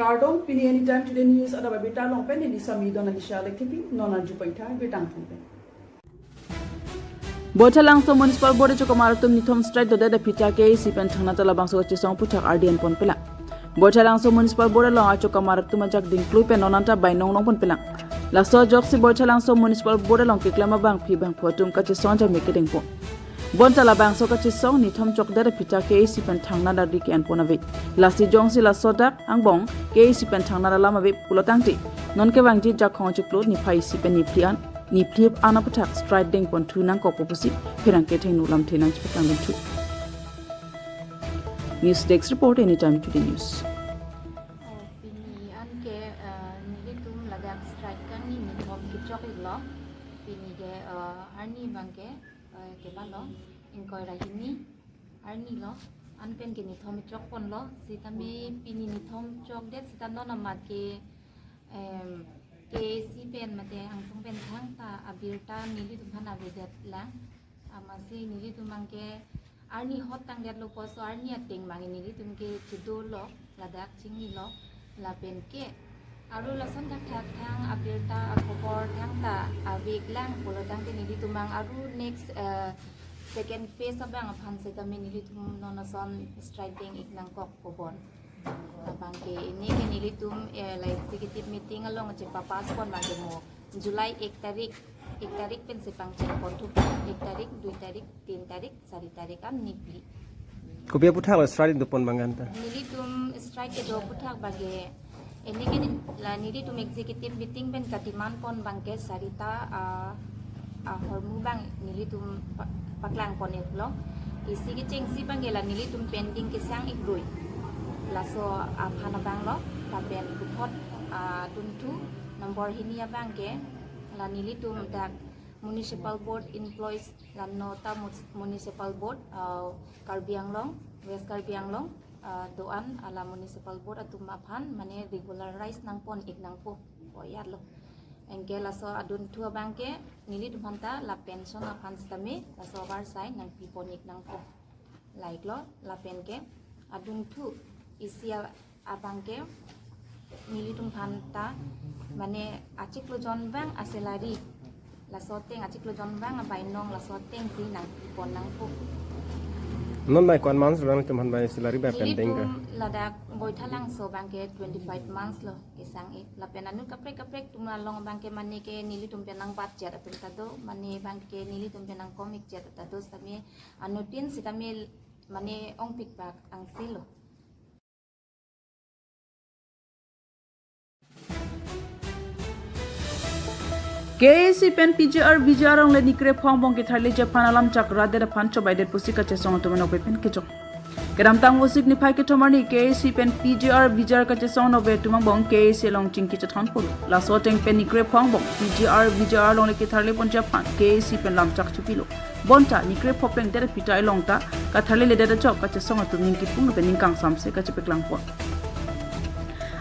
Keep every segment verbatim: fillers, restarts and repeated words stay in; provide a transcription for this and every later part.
Kardom, pini Anytime Today News adap abirta along pen neli Sami Donalisha Lekthepi, non arju paitha birta angthong pen. Baithalangso Municipal Board achokamar atum nithom strike dodet aphi ta K A A C pen thangnat ta labangso kachesong aphuthak ardi enpon pelang. Baithalangso Municipal Board along achokamar atum ajak dingklui pen non anta bainong longpon pelang. Laso ajoksi Baithalangso Municipal Board along keklem abangpi bangphu atum kachesong ajame kedengpon. Bonta labangso kachesong nithom chokdet aphi ta K A A C pen thangnat ardi ke-enpon ave. Lasi jongsi laso adak angbong K A A C pen thangnat alam ave pulo tangte, non kevangji Jakhong achiklo niphai isi pen niphli an, niphli an aphuthak strike dengponthu nangkokpo pusi pherangke athengno lamthe nangchipaklang dunthu. News Desk Report, Anytime Today News. Oh, pini anke, eh, nelitum ladak strike kangni nithom kechok iklo. Pini ke, eh, arni abangke, eh, kebalo, ingkoi ra hini, arni lo, anpen ke nithom chokponlo, sitame pini nithom chokdet sita non amat ke, em, K A A C pen mate angsong pen thangta abirta nelitum aphan avedet lang. Amatsi nelitum abangke arni hot tangdetlo pusi arni ateng abang nelitum ke chedolo, ladak chingnilo, lapen ke aru lason thakthak thang abirta akhobor thangta ave ik lang pulo tangte nelitum abang aru next, eh, second phase abang aphan sitame nelitum non ason strike deng ik nangkokpo bon. Abangke pini ke nelitum, eh, la executive meeting along chepapass pon abangke mo July ek tarik, ek tarik pensi pangchengpon thu, ek tarik, dui tarik, tin tarik, sari tarik an niphli. Kopi aphuthak lo strike dopon abang anta? Nelitum strike kedo aphuthak abangke, pini ke ni-, la nelitum executive meeting pen kademand pon abangke sarita, ah, ahormu abang nelitum pa-, paklangpon iklo. Isi kechengsi abangke la nelitum pending kesang ikrui. Laso aphan abang lo, lapen puthot, ah, dunthu number hini abangke, la nelitum dak Municipal Board employees, la nota mus-, Municipal Board, ah, Karbi Anglong, West Karbi Anglong, ah, do-an ala Municipal Board atum aphan mane regularize nangpon ik nangpo, po yatlo. Anke laso adunthu abangke nelitum aphanta la pension aphan sitame laso avarsai nangpipon ik nangpo. Like lo, lapen ke adunthu isi a-, abangke nelitum aphanta mane achiklo jon abang asalary, laso ateng achiklo jon abang abainong laso atengsi nangpipon nangpo. Non bai ko-an months lo nangtum aphan bai salary bai pending ke? Nelitum ladak Baithalangso abangke twenty-five months lo kesang ik. Lapen anut kaprek kaprek atum along abangke mane ke nelitum pen nangbatchet atum ta do, mane abangke nelitum pen nangkom ikchet ta do, sitame anuttin sitame mane ongpik bak angse lo. K A A C pen P G R V G R alongle nikre pho angbong ketharleji aphan alamchak radet aphan chobaidet pusi kachesong atum anokbe pen kechok. Kedamtang Vosik niphai kethom arni K A A C pen P G R V G R kachesong anokbe atum angbong K A A C along chingki chethan polo. Laso ateng pen nikre pho angbong P G R V G R alongle ketharleponji aphan K A A C pen lamchak chipilo. Bonta nikre pho plengdet aphi ta elong ta katharledet ajok kachesong atum ning kipung lapen ning kangsamse kachepaklangpon.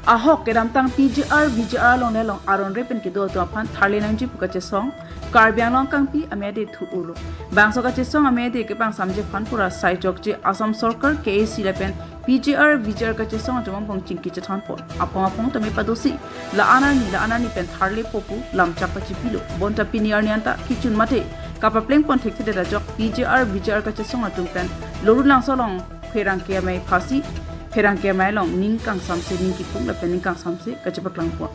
Ahok kedamtang P G R V G R alongle along aron re pen kedo atum aphan tharle nangji pu kachesong Karbi Anglong kangpi amede thu-ulo. Bangso kachesong amede kepangsamji aphan pura sai jokji Assam Sorkar, K A A C lapen P G R V G R kachesong atum angbong chingki chethanpon. Apong apong tame padosi la-an arni la-an arni pen tharlepo pu lamchak pachipilo. Bonta pini arni anta kechun mate kapaplengpon thekthedet ajok P G R V G R kachesong atum pen Lorulangso along pherangke amei aphasi, pherangke amei along ning kangsamse ning kipung lapen ning kangsamse kachepaklangpon.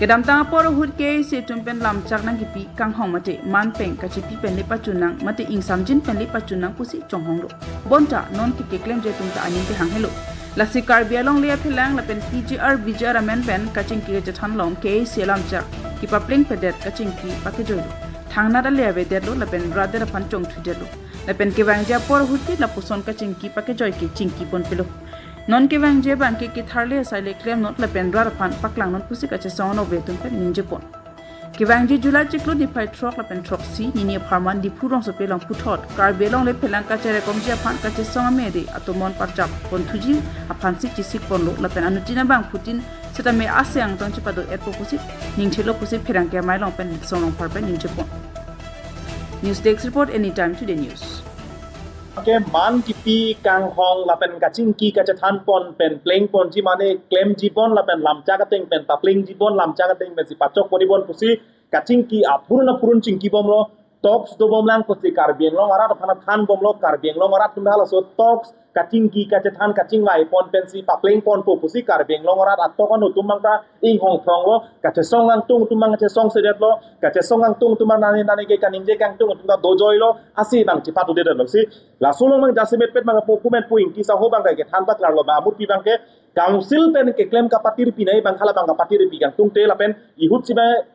Kedamtang apor ahut K A A C atum pen lamchak nangkipi kanghong mate manpeng kachipi pen le pachun nang mate ingsamjin pen le pachun nang pusi chonghonglo. Bonta non ke keklemji atum ta aning kehang helo. Lasi Karbi alongle aphelang lapen P G R V G R amen pen kachingki kachethan along K A A C alamchak kepaplengpedet kachingki pakejoilo. Thangnat ale avedetlo lapen radet aphan chongthudetlo. Lapen kevangji apor ahut ke lapuson kachingki pakejoi ke chingkiponpilo. Non kevangji abangke ketharle asai le klemnon lapen rat aphan paklangnon pusi kachesong anokbe atum pen ningjepon. Kevangji July chiklo niphai throk lapen throksi nini apharman Diphu rongsopi along puthot Karbi alongle aphelang kacherekomji aphan kachesong amede atomon parchapponthuji aphansi chisikponlo lapen anuttin abangphutin sitame ase angtong chepado-etpo pusi ningthelo pusi pherangke amei along pen Riksong Rongphar pen ningjepon. News Desk Report, Anytime Today News. Ke man kipi kanghong lapen kachingki kachethan pon pen pleng ponji mane klemji bon lapen lamchak ateng pen paplengji bon, lamchak ateng pensi pachok ponji bon pusi kachingki aphurun aphurun chingki bomlo. Talks dobom lang pusi Karbi Anglong arat aphan than bomlo, Karbi Anglong arat atum halaso talks kachingki kachethan kachingvai pon pensi papleng ponpo pusi Karbi Anglong arat atok ano atum abang ta inghong phronglo, kachesong kangtung atum abang kachesongsedetlo, kachesong kangtung atum abang nane nane ke kaningje kangtung atum ta dojoilo, asi abang chepatudetlo si. Laso along abang jasemetpet abang pu kumen pu Ingti saho abang ke than paklarlo abang amutpi abang ke council pen keklem kapatir pinai abang halabang kapatir pi kangtungte lapen ihut si abang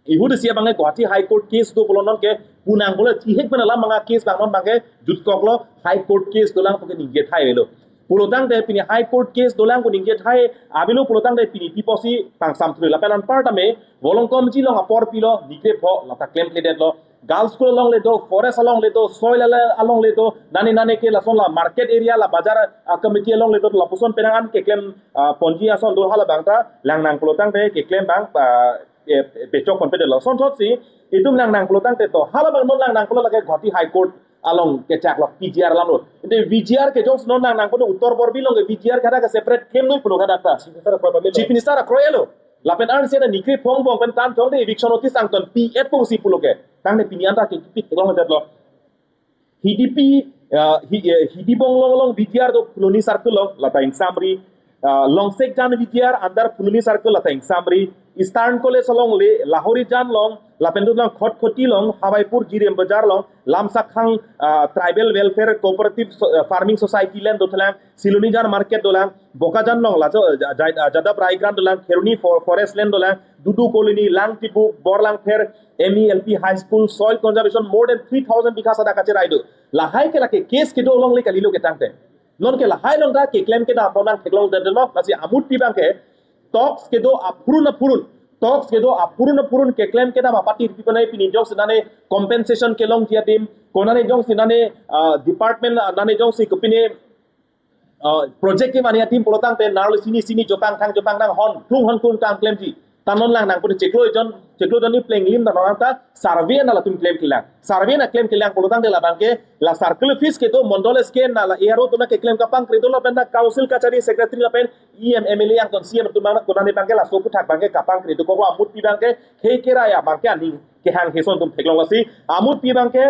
ihut si abang ke Guwahati High Court case do pulo non ke punang pulo chihek pen alam abang case abang non abang ke jutkoklo, High Court case dolang pu ke ningje thai avelo. Pulotangte pini High Court case dolang pu ningje thai avelo pulotangte pini piposi pangsam thulu lapen anparta me Volongkom Jilong apor pilo, Nikrepho lata klemthledetlo. Girls school along le do, forest along le do, soil ala-, along le do, nane nane ke lason la market area la bazar, ah, committee along le do, lapuson penang an keklem, ah, ponji ason do halabang ta langnang pulotangte keklem abang, ah, eh, pechok ponpedetlo. Sonthot si itum langnang pulotangte to halabang non langnang pulo lake Guwahati High Court along kechaklo P G R alam lo. Ante V G R ke jongsi non langnang pulo Uttar Borbil along ke V G R kada ke separate klemnoi pulo kada ta. Chief Minister akroi pamelo. Chief Minister akroi lo. Lapen arnisi ada Nikrepho angbong pen tan thong de eviction notice angton pi et pung si pulo ke. Tangte pini anta ke kipit long detlo. H D P, ah, hi, eh, H D P along along V G R do Phuloni Circle along lata ingsamri. Ah, Longsekjan V G R under Phuloni Circle lata ingsamri. Eastern College along le Lahorijan along lapen do along Khatkhati along, Hawaipur G D M Bazar along, Lamsakhang, ah, Tribal Welfare Cooperative So-, ah, Farming Society land dothelang, Silonijan Market dolang, Bokajan along lajo, ah, Ja-, ah, Jadap Raigrant dolang, Kheroni For-, Forest land dolang, Dudu Colony, Langtibu, Borlangpher, M E L P High School, soil conservation, more than three thousand bigha sada kacherai do. Lahai ke lake case kedo along le kalilo ketangte. Non ke lahai along ta keklem kedam pon nangtheklongdetlo, lasi amutpi abang ke talks kedo aphurun aphurun, talks kedo aphurun aphurun keklem kedam apatir pi penai pini jongsi nane compensation kelongji adim, konane jongsi nane, ah, department, ah, nane jongsi kopine, ah, project kevangji adim pulotangte narlo sini sini jopang thang jopang thang hon klung hon klung kam klemji. Ta non langnang pute chiklo jon, chiklo jon ni plenglim ta non ta survey na latum klemklelang. Survey na klemklelang pulotangte labang ke la circle office kedo, mondol S K na la A R O atum na keklem kapangkre do lapen ta council kachari secretary lapen E M, M L A angton C M atum abang konane abang ke laso aphuthak abang ke kapangkre dokok, amutpi abang ke khei kerai abang ke aning kehang heson atum theklong lasi. Amutpi abang ke,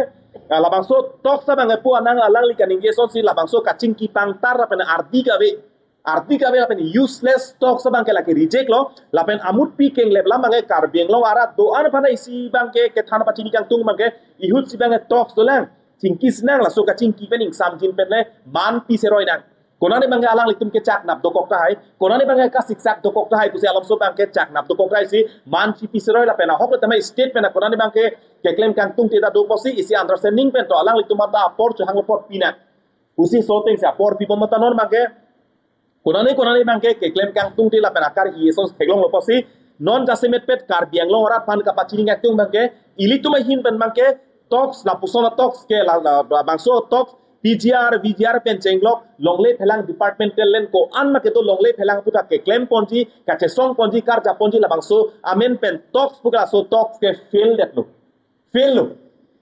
ah, labangso talks abang ke pu anang alangli kaningje asonsi labangso kachingki pangtar lapen ardi kave, ardi kave lapen useless talks abang ke lake reject lo. Lapen amutpi kenglep lam abang ke Karbi Anglong arat do-an aphan isi abang ke kethan pachini kangtung abang ke ihut si abang ke talks dolang, chingki sinang, laso kachingki pen ingsamjin pen le man piseroi nang. Konane abang ke alanglitum kechaknap dokok tahai, konane abang ke kasiksak dokok tahai pusi alamso abang ke chaknap dokok tahai si man chipiseroi lapen ahok le tame state pen konane abang ke keklem kangtungte ta do pusi isi understanding pen to alanglitum anta apor chohang apor pinang. Pusi so ateng si apor pibom ta non abang ke konane konane abang ke keklem kangtungte lapen akar-i ason theklonglo pusi non jasemetpet Karbi Anglong arat aphan kapachini kangtung abang ke ilitum ahin pen abang ke talks lapuson talks ke la, la, la bangso talks P G R, V G R pen chenglok, longle phelang departmental land ko-an ma kedo longle phelang aphuthak keklem ponji, kachesong ponji, karja ponji labangso amen pen talks pu ke laso talks ke fail detlo. Fail lo.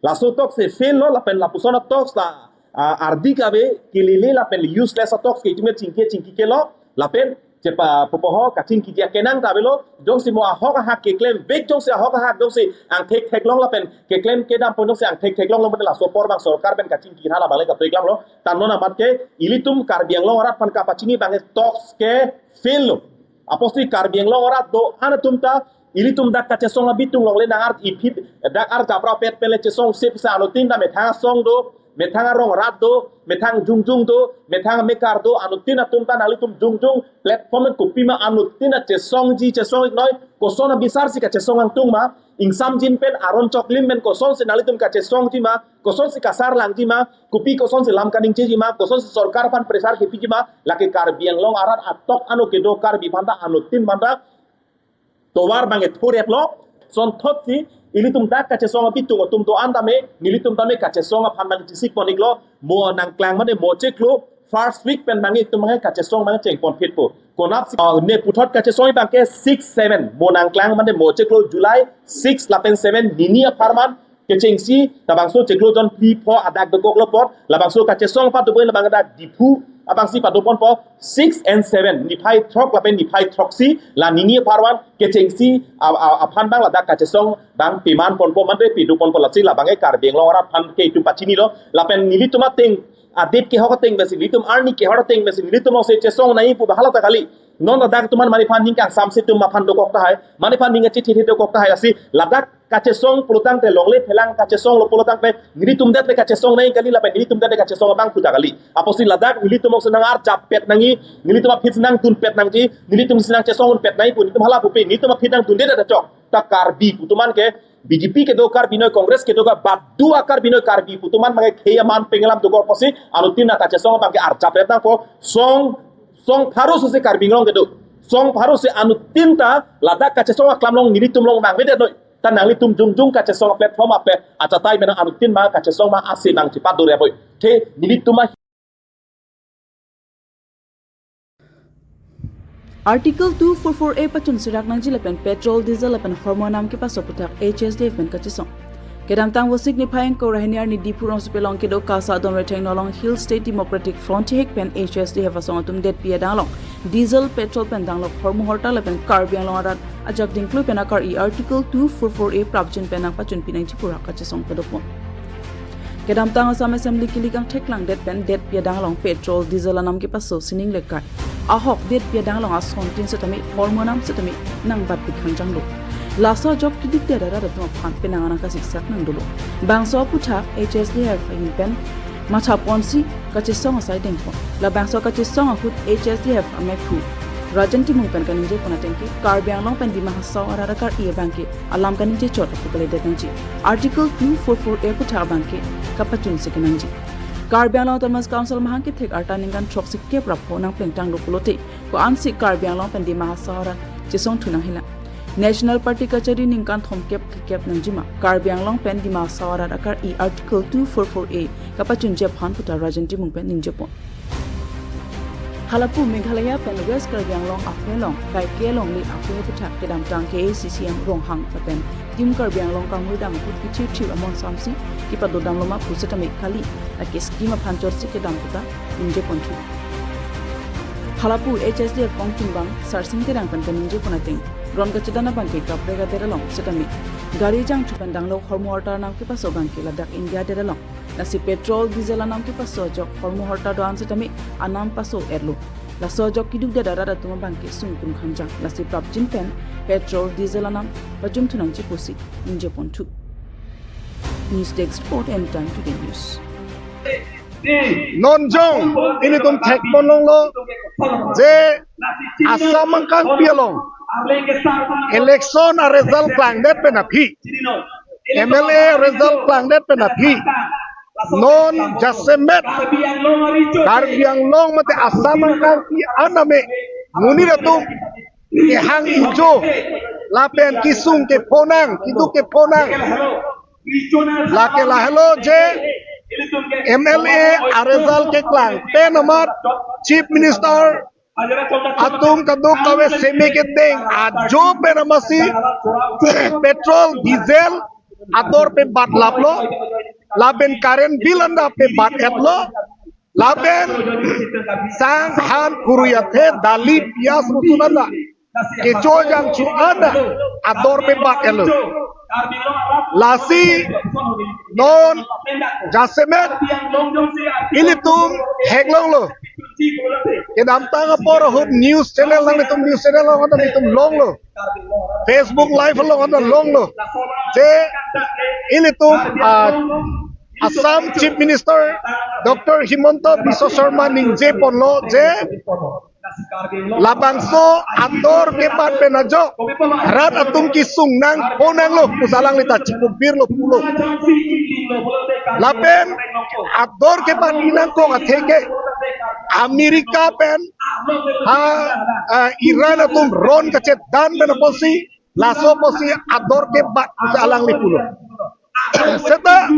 Laso talks ke fail lo, lapen lapuson talks la, ah, ardi kave, kelele lapen useless talks ke itum chingki chingki kelo, lapen chepa pupoho kachingki dia kenang ta avelo, jongsi mo ahok ahak keklem vek, jongsi ahok ahak jongsi angthek theklong lapen keklem kedam pon jongsi angthek theklong lo lapen laso apor abang sorkar pen kachingki hala abang le kaprek lang lo. Ta non amat ke ilitum Karbi Anglong arat aphan kapachini abang ke talks ke fail lo. Apotsi Karbi Anglong arat do-an atum ta ilitum dak kachesong abitung longle nang ar iphi dak ar japra pet pen le chesong sip sa anuttin ta methang asong do, methang arong rat do, methang jongjung do, methang mekar do, anuttin atum ta nanglitum jongjung platform kopima anuttin ta chesongji chesong-iknoi, koson abisar si kachesong kangtung ma, ingsamjin pen aron choklim pen kosonsi nanglitum kachesongji ma, kosonsi kasarlangji ma, kopi kosonsi lam kaningjeji ma, kosonsi sorkar aphan pressure kepiji ma, lake Karbi Anglong arat atok ano kedo Karbi aphan ta anuttin aphan ta tovar abang ke thurep lo, sonthot si ilitum dak kachesong abitung atum do-an tame, nelitum tame kachesong aphan abang chisik pon-iklo, mo nangklang mane mo chiklo, first week pen abang itum abang kachesong abang cheng ponphitpo. Konat si, ah, ne puthot kachesong abang ke six, seven, mo nangklang mane mo chiklo July six lapen seven nini apharman, kechengsi, labangso chiklo jon phli pho adak dokoklo apot, labangso kachesong pado pon labang adak Diphu abangsi pado ponpo six and seven, niphai throk lapen niphai throksi, la nini apharman kechengsi a, a, aphan abang ladak kachesong abang peman ponpo mate pedo ponpo, lasi labang ke Karbi Anglong arat aphan ke itum pachinilo, lapen nelitum ateng, adet kehok ateng pensi, nelitum arni kehok ateng pensi, nelitum ose chesong nangji pu bahala ta kali. Non ladak atum an mani aphan ning kangsamse atum aphan dokok tahai, mani aphan ning achithi dokok tahai, lasi ladak kachesong pulotangte longle phelang kachesonglo pulotangte nelitum det le kachesong nangji kali lapen nelitum det le kachesong abang pu ta kali. Apotsi ladak nelitum ose nang-arjap pet nangji, nelitum aphi si nangdun pet nangji, nelitum si nangchesong pet nangji pu nelitum hala pupe, nelitum aphi nangdunde ta chok. Ta Karbi pu atum an ke, B J P kedo Karbi noi, Congress kedo ka badu a-Karbi noi, Karbi pu atum an mangke khei aman pengelam dokok apotsi anuttin akachesong abang ke arjap pet nangpo, song, song pharo si Karbi Anglong kedo. Song pharo si anuttin ta ladak kachesong aklam along nelitum along vangvedet noi. Ta nanglitum jongjong kachesong platform ape achatai mena anuttin ma kachesong ma ase abang chepado re apoi. The nelitum ma Article two four four A pachun serak nangji lapen petrol, diesel lapen hormu anam kepaso aputhak H S D F pen kachesong. Kedamtang Vosik niphai ingkoi ra hini arni Diphu rongsopi along kedo KASA adon retheng nolong Hill State Democratic Front hek pen H S D F asong atum detpi adang along diesel, petrol pen danglok hormu hortar lapen Karbi Anglong arat ajak dingklui pen akar-i Article two four four A prapjin pen nangpachunpi nangji pu ra kachesong padopon. Kedamtang Assam Assembly kili kangthek langdet pen detpi adang along petrol, diesel anam kepaso sining lekai ahok detpi adang along asontin setame hormu anam setame nangbatpi khangjanglo. Laso ajok keduk det arat atum aphan penang anang kasiksak nangdolo. Bangso aputhak H S D F ahin pen mathaponsi kachesong asai dengpon. Labangso kachesong ahut H S D F amephu Rajan Timung pen kaningje pon ateng ke Karbi Anglong pen Dima Hasao arat akar-i abang ke alam kaningje chot apu kalidet nangji. Article two four four A aputhak abang ke kapachunse kenangji. Karbi Anglong Autonomous Council mahang kethek arta ningkan throksi kep ra pho nangplengtanglo pulote, ko-ansi Karbi Anglong pen Dima Hasao arat chesongthu nanghelang. National Party kachari ningkan thomkep phlikep nangjima Karbi Anglong pen Dima Hasao arat akar-i Article two four four A kapachunji aphan pu ta Rajan Timung pen ningjepon. Halapu Meghalaya pen West Karbi Anglong akhei along kaike alongle akhei aputhak kedamtang K A A C C M Ronghang lapen Team Karbi Anglong kangmudang ahut kithirthir amon samsi kepadodamlo ma pu setame kali, lake scheme aphan chotsi kedam pu ta ningjeponthu. Halapu H S D F kongchumbang Sarsing Terang pen kaningjepon ateng, ron kachedan abang ke kaprek adet along setame gari jangthu pen danglok hormu hortar anam kepaso abang ke ladak India adet along. Lasi petrol, diesel anam kepaso ajok hormu hortar do-an setame anam paso erlo. Laso ajok keduk det arat atum abang ke sungkun khangjang. Lasi prapjin pen petrol, diesel anam pajumthu nangji pusi ningjeponthu. News Desk Report, N Time Today News. Non jong ilitum thekpon longlo je Assam angkangpi along election a-result klangdet pen aphi, M L A result klangdet pen aphi, non jasemet Karbi Anglong mate Assam angkangpi aname monit atum kehang injo lapen kesung kephonang, keduk kephonang, lake lahelo je M L A a-result keklang pen amat Chief Minister atum kadokave seme kedeng ajo pen amatsi petrol, diesel ador pe bat laplo, lapen current bill anta pe bat etlo, lapen sang, han, kurui athe, dali, piyaj, rusun anta, kecho jangchu anta ador pe bat etlo. Lasi non jasemet ilitum theklonglo. Kedamtang apor ahut news channel nanglitum news channel along nanglitum longlo. Facebook Live along nanglitum longlo. Je ilitum, ah, Assam Chief Minister Doctor Himanta Biswa Sarma ningjeponlo je labangso ador kebat pen ajok rat atum kesung nangphonanglo pusi alangli ta chikupbirlo pulo. Lapen ador kebat inangkok atheke America pen ha, ah, Iran atum ron kachedan pen apotsi laso apotsi ador kebat pusi alangli pulo. Seta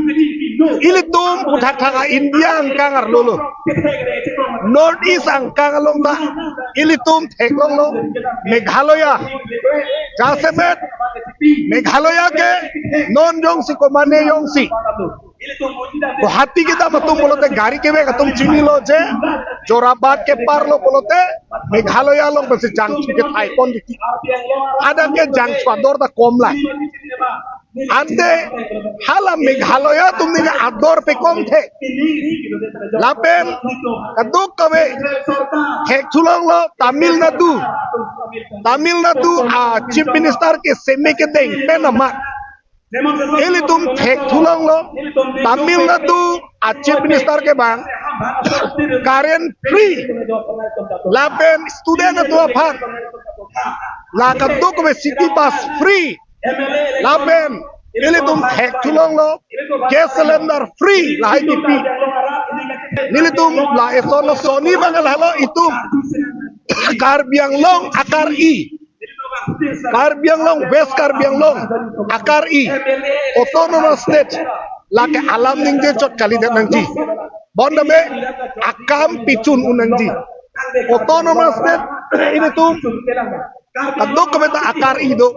ilitum puthak thak a-India angkang arlolo, North East angkang along ta ilitum theklonglo, Meghalaya jasemet Meghalaya ke non jongsi komane jongsi Guwahati kedam atum pulote gari kevek atum chinilo je Jorabat keparlo pulote Meghalaya along pensi jangchu kethai pon titi. Hadak ke jangchu ador ta kom lang. Ante hala Meghalaya atum neli ador pe kom the. Lapen kadokave thekthu longlo Tamil Nadu. Tamil Nadu a Chief Minister ke seme kedeng pen amat. Ilitum thekthu longlo Tamil Nadu a Chief Minister ke bang current free. Lapen student atum aphan la kadokave city bus free. Lapen ilitum thekthu longlo gas cylinder free lahai kipi. Nelitum la eson soni bang lahelo itum Karbi Anglong akar-i. Karbi Anglong, West Karbi Anglong akar-i, autonomous state, lake alam ningje chot kalidet nangji. Bonta me akam pichun un nangji. Autonomous state ilitum kadokave ta akar-i do.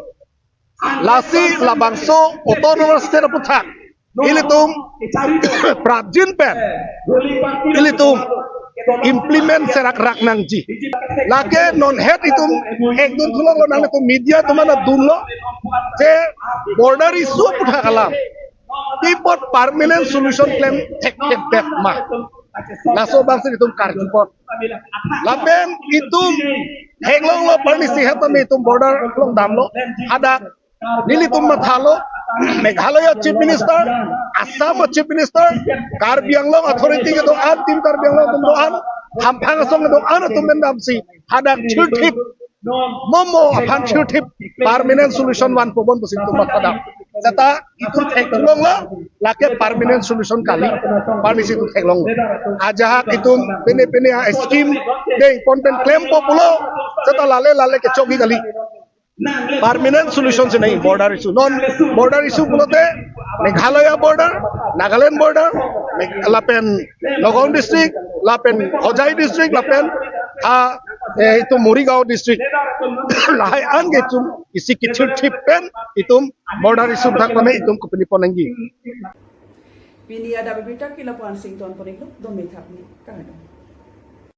Lasi labangso autonomous state aputhak ilitum prapjin pen ilitum implement serak rak nangji. Lake non het itum ekdun thulonglo, nanglitum media atum ana dunlo je border issue aputhak alam pi apot permanent solution klem thekthedetma. Laso abangsi itum karju apot. Lapen itum theklonglo parnisi hetame itum border along damlo. Hadak nelitum mathalo Meghalaya Chief Minister, Assam Chief Minister, Karbi Anglong authority kedo-an, Team Karbi Anglong atum do-an, hamphang asong kedo-an atum pen damsi hadak chirthip, momo aphan chirthip permanent solution vanpo bon pusi itum mathadam. Seta itum theklonglo lake permanent solution kali, parnisi itum theklonglo. Ajahak itum pine pine a scheme deng pon pen klempo pulo, seta lale lale kechokji kali. Permanent solution si nai border issue. Non border issue pulote Meghalaya border, Nagaland border, Meg-, lapen Nagaon district, lapen Hojai district, lapen ha eh, itum Morigaon district. Lahai an ke itum isi kechirthip pen itum border issue thak tame itum kopini pon nangji. Pini adap abirta ke lapu-an sington pon-iklo, dome thapni, kardom.